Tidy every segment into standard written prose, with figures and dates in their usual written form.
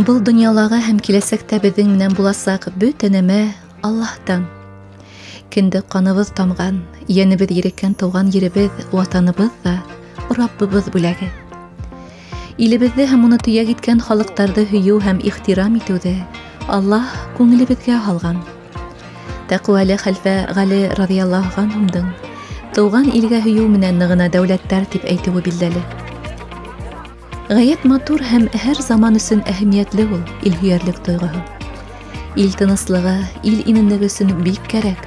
Был донъялағы һәм киләсәктә беҙҙең менән буласаҡ бөтә нәмә Аллаһтан. Кендек ҡаныбыҙ тамған, йәнебеҙ ереккән тыуған еребеҙ, ватаныбыҙ ҙа Раббыбыҙ бүләге. Илебеҙҙе һәм уны төйәк иткән халыҡтарҙы һөйөү һәм ихтирам итеүҙе Аллаһ күңелебеҙгә һалған. Тәҡүәле хәлфә Ғәли радиаллаһу анһумдың тыуған илгә һөйөү менән нығына дәүләттәр тип әйтеүе билдәле. Ғәйәт матур һәм һәр заман өсөн әһәмиәтле ул илһөйәрлек тойғоһо. Ил тыныслығы, ил именлеге өсөн бик кәрәк.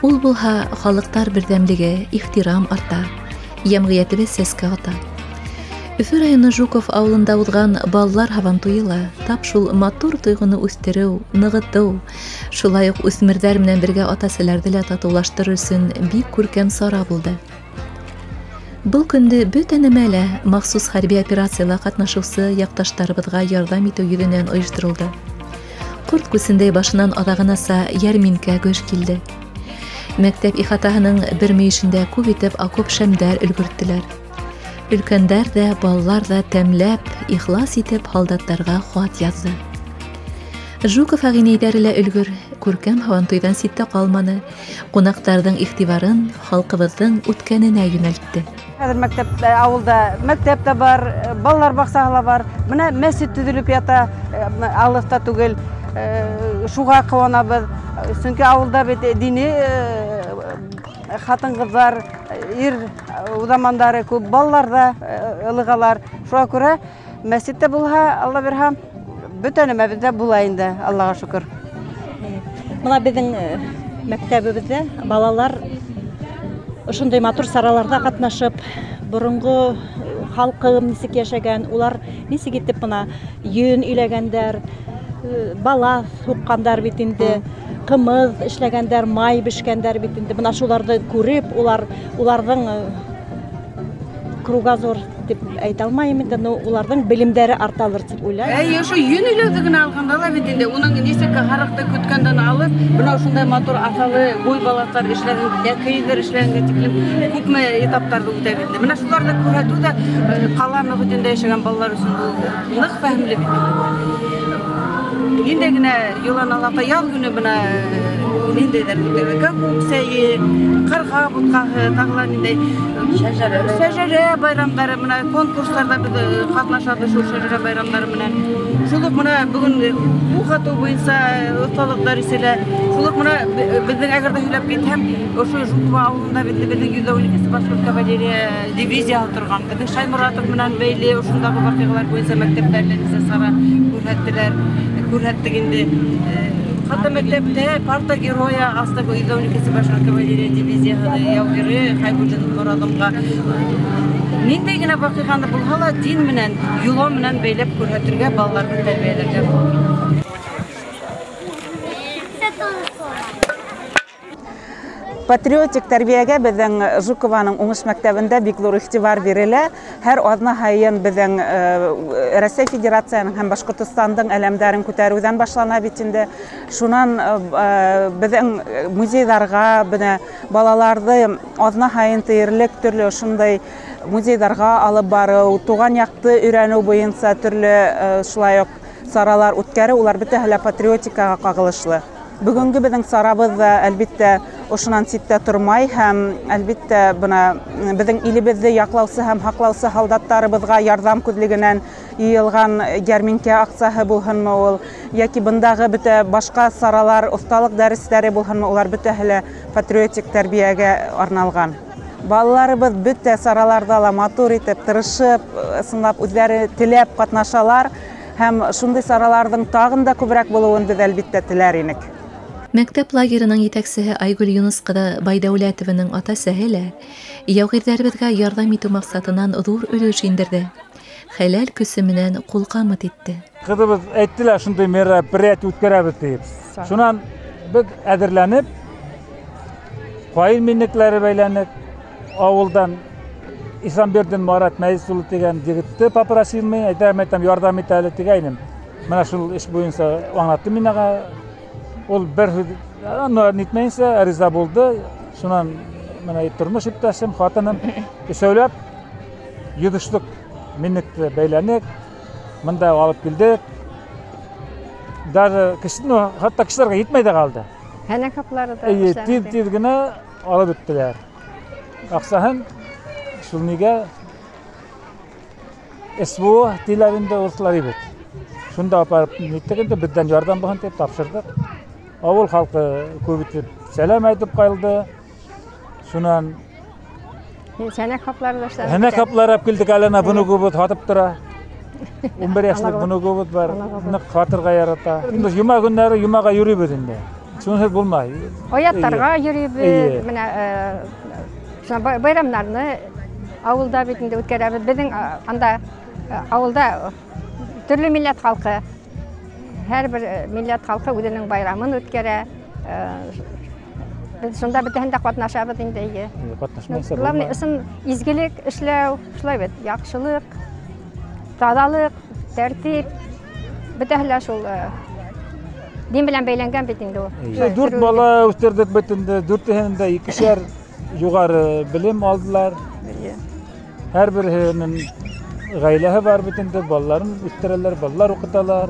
Ул булһа, халыҡтар берҙәмлеге, ихтирам арта, йәмғиәтебеҙ сәскә ата. Өфө районы Жуков ауылында уҙған балалар һабантуйы ла тап шул матур тойғоно үҫтереү, нығытыу, шулай уҡ үҫмерҙәр менән бергә ата-әсәләрҙе лә татыулаштырыр өсөн бик күркәм сара булды. Был көндө бөтә нәмә лә махсус хәрби операцияла ҡатнашыусы яҡташтарыбыҙға ярҙам итеү йөҙөнән ойошторолдо. Ҡорт күсендәй башынан аҙағынаса йәрминкә гөж килде. Мәктәп ихатаһының бер мөйөшөндә күп итеп окоп шәмдәр өлгөрттөләр. Өлкәндәр ҙә, балалар ҙа тәмләп, ихлас итеп һалдаттарға хат яҙҙы. Жуков ағинәйҙәре лә өлгөр, күркәм һабантуйҙан ситтә ҡалманы, ҡунаҡтарҙың иғтибарын халҡыбыҙҙың үткәненә йүнәлтте. Хәҙер мәктәп, ауылда мәктәп тә бар, балалар баҡсаһы ла бар. Бына мәсет төҙөлөп ята, алыҫта түгел. Шуға ҡыуанабыҙ. Сөнки ауылда бит дини ҡатын-ҡыҙҙар, ир уҙамандары күп, балалар ҙа ылығалар. Шуға күрә мәсет тә булһа, Алла бирһә, бөтә нәмәбеҙ ҙә була инде, Аллаға шөкөр. Бына беҙҙең мәктәбебеҙҙә балалар ошондай матур сараларҙа ҡатнашып, боронғо халҡым нисек йәшәгән, улар нисек итеп бына йөн иләгәндәр, балаҫ һуҡҡандар бит инде, ҡымыҙ эшләгәндәр, май бешкәндәр бит инде. Бына шуларҙы күреп, уларҙың кругозор тип әйтә алмайым инде, но уларҙың белемдәре арталыр тип уйлайым. Әй, ошо йөн иләүҙе генә алғанда ла бит инде, уның нисек һарыҡты көткәндән алып, бына ошондай матур аҫалы буй балаҫтар эшләгән, йә кейеҙҙәр эшләгәнгә тиклем күпме этаптарҙы үтә бит инде. Бына шуларҙы күрһәтеү ҙә ҡала мөхитендә йәшәгән балалар өсөн ул ныҡ фәһемле бит инде. Ниндәй генә йоланы алһаҡ та, яҙ көнө бына ниндәйҙәр үтә, кәкүк сәйе, ҡарға бутҡаһы, тағы ла ниндәй шәжәрә байрамдары, бына конкурстарҙа беҙ ҡатнашабыҙ шул шәжәрә байрамдары менән. Шул уҡ бына бөгөн уҡ атыу буйынса оҫталыҡ дәресе лә, шул уҡ бына беҙҙең әгәр ҙә һөйләп китһәм, ошо Жукова ауылында бит беҙҙең 112 башҡорт кавалерия дивизияһы торған. Беҙҙең Шайморатов менән бәйле ошондағы ваҡиғалар буйынса мәктәптәрҙә нисә сара күрһәттеләр, күрһәттек инде. Хатта мәктәптә парта героя астыҡ 112 башҡорт кавалерия дивизияһы яугире Хәйбуллин Морадымға. Ниндәй генә ваҡиғаны булһа ла дин менән, йола менән бәйләп күрһәтергә, балаларҙы тәрбиәләргә мөмкин. Патриотик тәрбиәгә беҙҙең Жукованың Уңыш мәктәбендә бик ҙур иғтибар бирелә. Һәр аҙна һайын беҙҙең Рәсәй Федерацияһының һәм Башҡортостандың әләмдәрен күтәреүҙән башлана бит инде. Шунан беҙҙең музейҙарға, бына балаларҙы аҙна һайын тиерлек төрлө ошондай музейҙарға алып барыу, туған яҡты өйрәнеү буйынса төрлө шулай уҡ саралар үткәреү, улар бөтәһе лә патриотикаға ҡағылышлы. Бөгөнгө беҙҙең сарабыҙ ҙа, әлбиттә, ошонан ситтә тормай һәм, әлбиттә, бына беҙҙең илебеҙҙе яҡлаусы һәм һаҡлаусы һалдаттарыбыҙға ярҙам күҙлегенән йыйылған йәрминкә аҡсаһы булһынмы ул, йәки бындағы бөтә башҡа саралар, оҫталыҡ дәрестәре булһынмы, улар бөтәһе лә патриотик тәрбиәгә арналған. Балаларыбыҙ бөтә сараларҙа ла матур итеп, тырышып, ысынлап үҙҙәре теләп ҡатнашалар һәм шундай сараларҙың тағын да күберәк булыуын беҙ әлбиттә теләр инек. Мәктәп лагерының етәксеһе Айгөл Юныс ҡыҙы Байдәүләтованың ата-әсәһе лә яугирҙәребеҙгә ярҙам итеү маҡсатынан ҙур өлөш индерҙе. Хәләл көсө менән ҡулҡамыт итте. Ҡыҙыбыҙ әйтте лә, шундай мероприятие үткәрәбеҙ тип. Шунан беҙ әҙерләнеп, ҡайын миннекләре бәйләнек, ауылдан Исламбирҙин Марат Мәйис улы тигән егетте попросил мин, әйтәм, әйтәм, ярҙам ит әле тигәйнем. Бына шул эш буйынса аңлаттым мин аңа. Ул бер һүҙ, аны нитмәйенсә риза булды. Шунан бына тормош иптәшем, хатыным өсәүләп йөҙөшлөк миннекте бәйләнек, мында алып килдек. Даже ну, хатта кешеләргә етмәй ҙә ҡалды. Һәнәк һаплары да Эйе, эшләнде. тиҙ-тиҙ генә алып бөттөләр. Аҡсаһын шул нигә СВО тиләр инде урыҫлар бит. Шунда апарып ниттек инде, беҙҙән ярҙам булһын тип тапшырҙыҡ. Ауыл халҡы күп итеп сәләм әйтеп ҡалды. Шунан Сәнәк һаплары да эшләнде. Һәнәк һаплары алып килдек әле, ана внугыбыҙ һатып тора. 11 йәшлек внугыбыҙ бар, ныҡ һатырға ярата. Инде йома көндәре йомаға йөрөйбөҙ инде. Шунһыҙ булмай. Аяттарға йөрөйбөҙ, менә шуна байрамнарны ауылда бит инде үткәрәбеҙ. Беҙҙең анда ауылда төрлө милләт халҡы. Һәр бер милләт халҡы үҙенең байрамын үткәрә. Беҙ шунда бөтәһен дә ҡатнашабыҙ инде, эйе. Эйе, ҡатнашмайынса Главный булмай. ысын изгелек эшләү, шулай бит, яҡшылыҡ, таҙалыҡ, тәртип, бөтәһе лә шул дин белән бәйләнгән бит инде ул. Эйе. 4 бала үҫтерҙек бит инде, дүртеһен дә икешәр юғары белем алдылар. Һәр береһенең ғаиләһе бар бит инде, балаларын үҫтерәләр, балалар уҡыталар.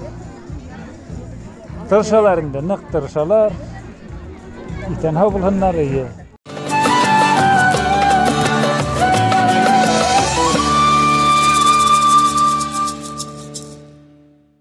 Тырышалар инде, ныҡ тырышалар. Иҫән һау булһыннар, эйе.